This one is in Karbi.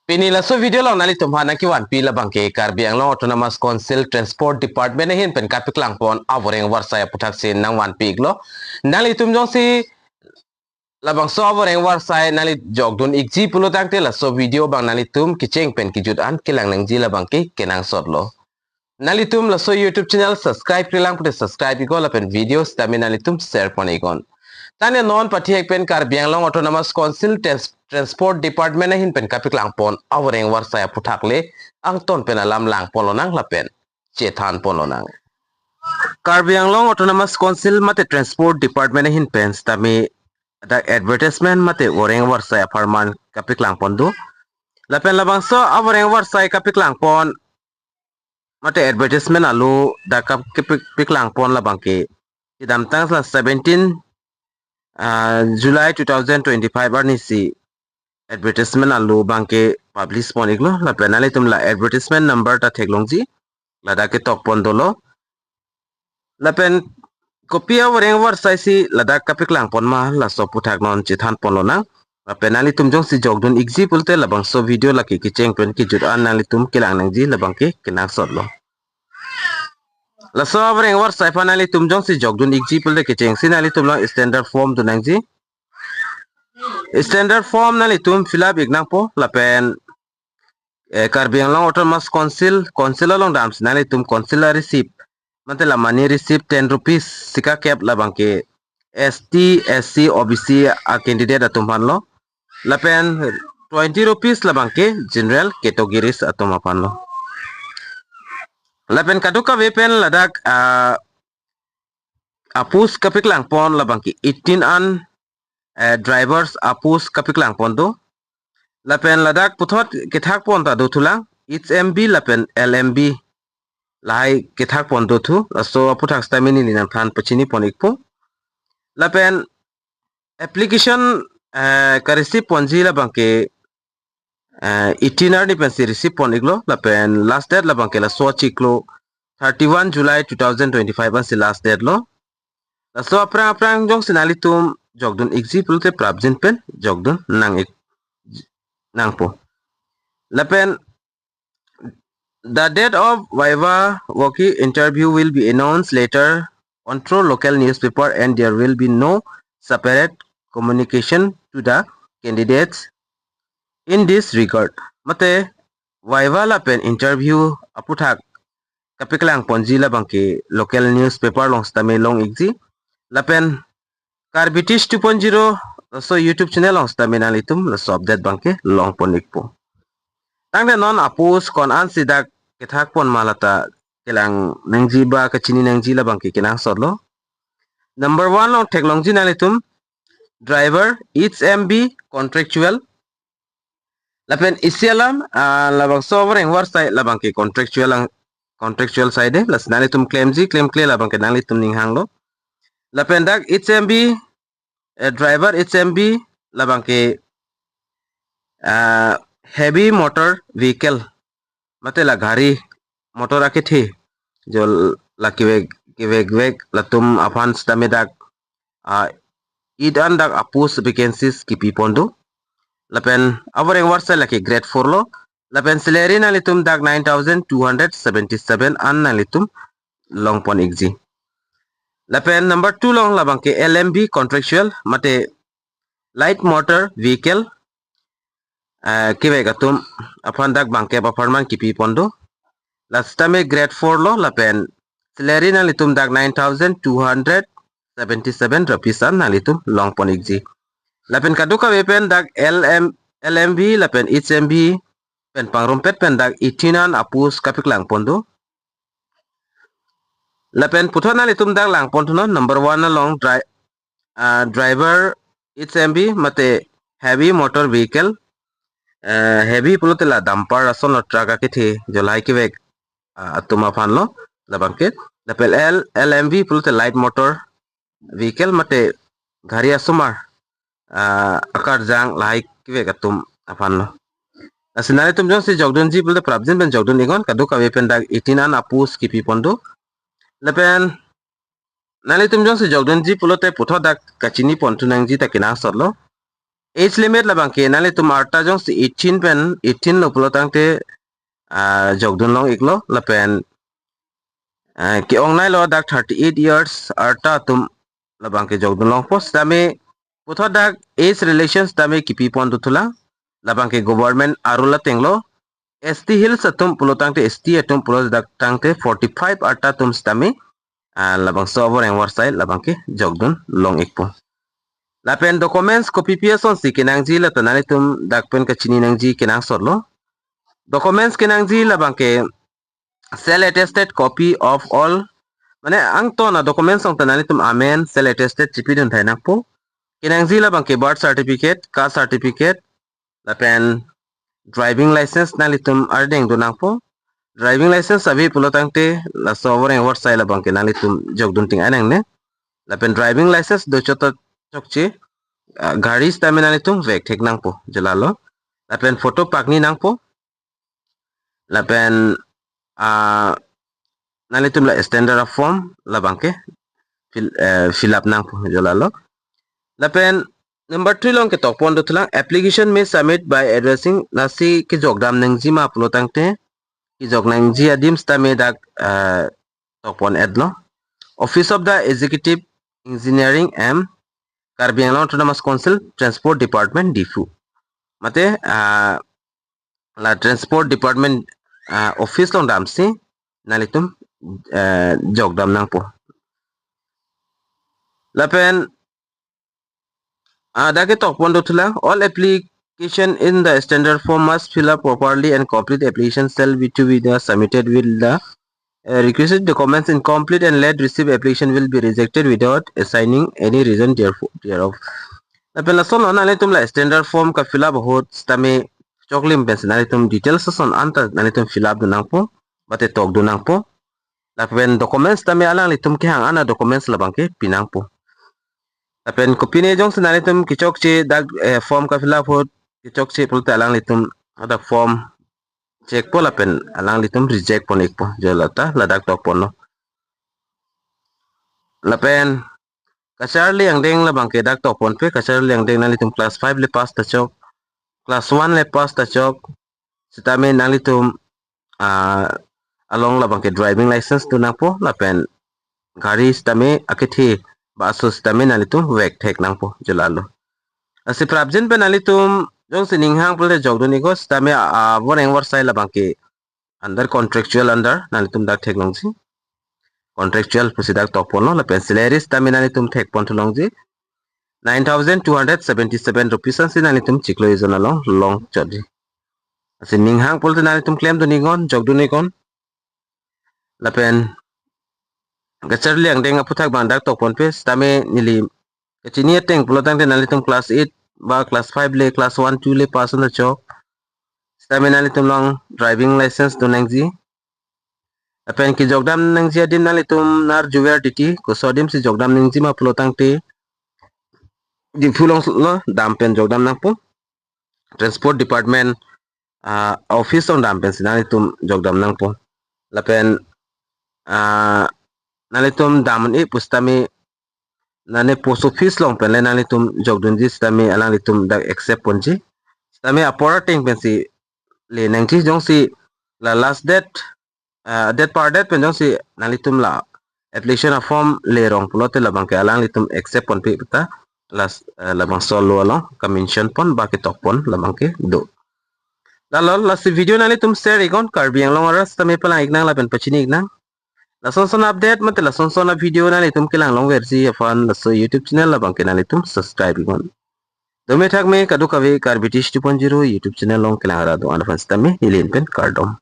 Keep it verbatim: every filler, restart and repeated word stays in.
Pini laso video along nanglitum aphan nangkevanpi labangke Karbi Anglong Autonomous Council Transport Department ahin pen kapeklang pon avoreng avarsai aputhaksi nangvanpi iklo. Nanglitum jongsi labangso avoreng avarsai nangli jokdun ikji pulo tangte laso video abang nanglitum kecheng pen kejut an kelang nangji labangke kenangsot lo. Nanglitum laso YouTube channel subscribe-kle lang pute subscribe iknon lapen video sitame nanglitum share pon iknon. Tangte non pathek pen Karbi Anglong Autonomous Council Trans-, Transport Department ahin pen kapeklang pon avoreng avarsai aputhak le angton pen alam lang pon lonang lapen chethan pon lonang. Karbi Anglong Autonomous Council mate Transport Department ahin pen sitame dak advertisement mate avoreng avarsai apharman kapeklang pon do. Lapen labangso avoreng avarsai kapeklang pon mate advertisement alo dak kap-, kepek-, peklang pon labangke kedamtang la seventeen, ah, July two thousand twenty-five arnisi advertisement alo abangke publish pon iklo. Lapen nanglitum la advertisement number ta theklongji, ladak ketok pon dolo. Lapen kopi avoreng avarsai si ladak kapeklang pon ma laso aputhak non chethan pon lonang. Lapen nanglitum jongsi jokdun ikji pulote labangso video lake kecheng pen kejut an nanglitum kelang nangji labangke kenangsot lo. Laso avoreng avarsai aphan nanglitum jongsi jokdun ikji pulote kechengsi nanglitum along standard form dun nangji. Standard form nanglitum fill up ik nangpo lapen, eh, Karbi Anglong Autonomous Council, Council along damsi nanglitum Council a-receipt, mate la money receipt ten rupees sika kep labangke S T, S C, O B C a-candidate atum aphan lo. Lapen twenty rupees labangke general categories atum aphan lo. Lapen kadokave pen ladak, ah, a-post kapeklang pon labangke eighteen an, eh, drivers a-post kapeklang pon do. Lapen ladak puthot kethak pon ta dothulang, H M B lapen L M B lahai kethak pon dothu. Laso aputhak sitame neli nangthan pachini pon ikpo. Lapen application, eh, ka-receive ponji labangke, eh, eighteen arni pensi receive pon iklo, lapen last date labangke laso achiklo thirty-one July two thousand twenty-five ansi last date lo. Laso aphrang aphrang jongsi nanglitum jokdun ikji pulote prapjin pen jokdun nang ik, nangpo. Lapen the date of viva voce interview will be announced later on through local newspaper and there will be no separate communication to the candidates in this regard. Mate viva lapen interview aputhak kapeklang ponji labangke local newspaper along sitame long ikji. Lapen Karbi Tish two point zero laso YouTube channel along sitame nanglitum laso update abangke long pon ikpo. Tangte non a-post ko-an ansi dak kethak pon ma lata kelang nangji ba kachini nangji labangke kenangsot lo. Number one along theklongji nanglitum driver, H M B, contractual. Lapen isi alam, ah, labangso avoreng avarsai labangke contractual ang, contractual side, lasi nanglitum klemji klemkle labangke nanglitum ning hanglo. Lapen dak H M B, eh, driver H M B labangke, ah, heavy motor vehicle, mate la gari motor akethe, jo la kevek, kevekvek latum aphan sitame dak, ah, eight an dak a-post vacancies kipi pon do. Lapen avoreng avarsai lake grade four lo. Lapen salary nanglitum dak nine thousand two hundred seventy-seven an nanglitum long pon ikji. Lapen number two along labangke L M V contractual mate light motor vehicle, eh, kevek atum aphan dak bangkep apharman kipi pon do. Lasi tame grade four lo lapen salary nanglitum dak nine thousand two hundred seventy-seven rupees an nanglitum long pon ikji. Lapen kadokave pen dak L M, L M V lapen H M V pen pangrumpet pen dak eighteen an a-post kapeklang pon do. Lapen puthot nanglitum dak lang pon thunon, number one along dri-, ah, driver H M V mate heavy motor vehicle, eh, heavy pulote la dumper ason lo, truck akethe, jo lahai kevek, ah, atum aphan lo labangke. Lapen L, L M V pulote light motor vehicle mate gari asomar, ah, akarjang lahai kevek atum aphan lo. Lasi nanglitum jongsi jokdunji pulote prapjin pen jokdun iknon, kadokave pen dak eighteen an a-post kipi pon do. Lapen nanglitum jongsi jokdunji pulote puthot dak kachini pon thu nangji ta kenangsot lo. Age limit labangke nanglitum arta jongsi eighteen pen, eighteen lo pulo tangte, ah, jokdun long iklo, lapen, ah, ke-ong nailo dak thirty-eight years arta atum labangke jokdun longpo. Sitame puthot dak age relations tame kipi pon dothulang, labangke government a-rule atenglo. S T Hills atum pulo tangte, S T atum pulo dak tangte forty-five arta atum sitame, ah, labangso avoreng avarsai labangke jokdun long ikpo. Lapen documents kopipi asonsi kenangji lata nanglitum dak pen kachini nangji kenangsotlo. Documents kenangji labangke self attested copy of all, mane angton a-documents along ta nanglitum amen self attested chipidun thai nangpo. Kenangji labangke birth certificate, caste certificate, lapen driving license nanglitum ardeng dun nangpo. Driving license ave pulo tangte laso avoreng avarsai labangke nanglitum jokdun ting-ai nangne. Lapen driving license do chot ta chokche, ah, gari sitame nanglitum vek thek nangpo, jo lalo. Lapen photo pakni nangpo. Lapen, ah, nanglitum la standard form labangke fill, eh, fill up nangpo, jo lalo. Lapen number three along ketok pon dothulang, application may submit by addressing, lasi kejokdam nangji ma pulo tangte, kejok nangji adim sitame dak, eh, tok pon-etlo. Office of the Executive Engineering M, Karbi Anglong Autonomous Council, Transport Department, Diphu. Mate, ah, la Transport Department, ah, office along damsi nanglitum, eh, jokdam nangpo. Lapen, ah, dak ketok pon dothulang, all application in the standard form must fill up properly and complete application shall be to be the submitted with the, uh, requisite documents incomplete and late received application will be rejected without assigning any reason therefore, thereof. Lapen lasonlo nanglitum la standard form ka-fill up ahut sitame choklim pensi nanglitum details ason anta nanglitum fill up dun nangpo, mate tokdun nangpo. Lapen documents tame alanglitum kehang ana documents labangke pinangpo. Lapen kopine jongsi nanglitum kechokche dak, eh, form ka-fill up ahut kechokche pulote alanglitum hadak form checkpo lapen alanglitum reject pon ikpo, jo lata ladak tok ponlo. Lapen kacharli angdeng labangke dak tok ponpe, kacharli angdeng nanglitum class five le pass ta chok, class one le pass ta chok, sitame nanglitum, ah, along labangke driving license dun nangpo, lapen gari sitame akethe ba aso sitame nanglitum vek thek nangpo, jo lalo. Lasi prapjin pen nanglitum jongsi ning hang pulote jokdun iknon sitame, ah, avoreng avarsai labangke under contractual under nanglitum dak theklongji. Contractual pusi dak tok ponlo, lapen salary sitame nanglitum thek pon thu longji. Nine thousand two hundred seventy-seven rupees ansi nanglitum chiklo ejon along long chotji. Lasi ning hang pulote nanglitum klemdun iknon, jokdun iknon. Lapen kacharli angdeng aphuthak abang dak tok ponpe, sitame neli kachini ateng pulo tangte nanglitum class eight ba class five le, class one, two le pass un ta chok. Sitame nanglitum along driving license dun nangji. Lapen kejokdam nangji adim nanglitum nar juver titi, koso adim si jokdam nangji ma pulo tangte Diphu alonglo dam pen jokdam nangpo. Transport Department, ah, office along dam pensi nanglitum jokdam nangpo. Lapen, ah, nanglitum dam un-e pusitame nane post office along pen le nanglitum jokdunji sitame alanglitum dak accept ponji. Sitame apor ateng pensi le nangji, jongsi la last date, ah, date par date pen jongsi nanglitum la application a-form le rong pulote labangke alanglitum accept ponpe puta last, ah, labangso law along ka-mention pon ba ketok pon labangke do. Lalo lasi video nanglitum share iknon, Karbi Anglong arat sitame palang iknang lapen pachini iknang. Lason son update mate lason son a-video nanglitum kelang longverji aphan laso YouTube channel labangke nanglitum subscribe iknon. Dome thakme kadokave Karbi Tish two point zero YouTube channel along kelang arat do-an aphan sitame neli pen kardom.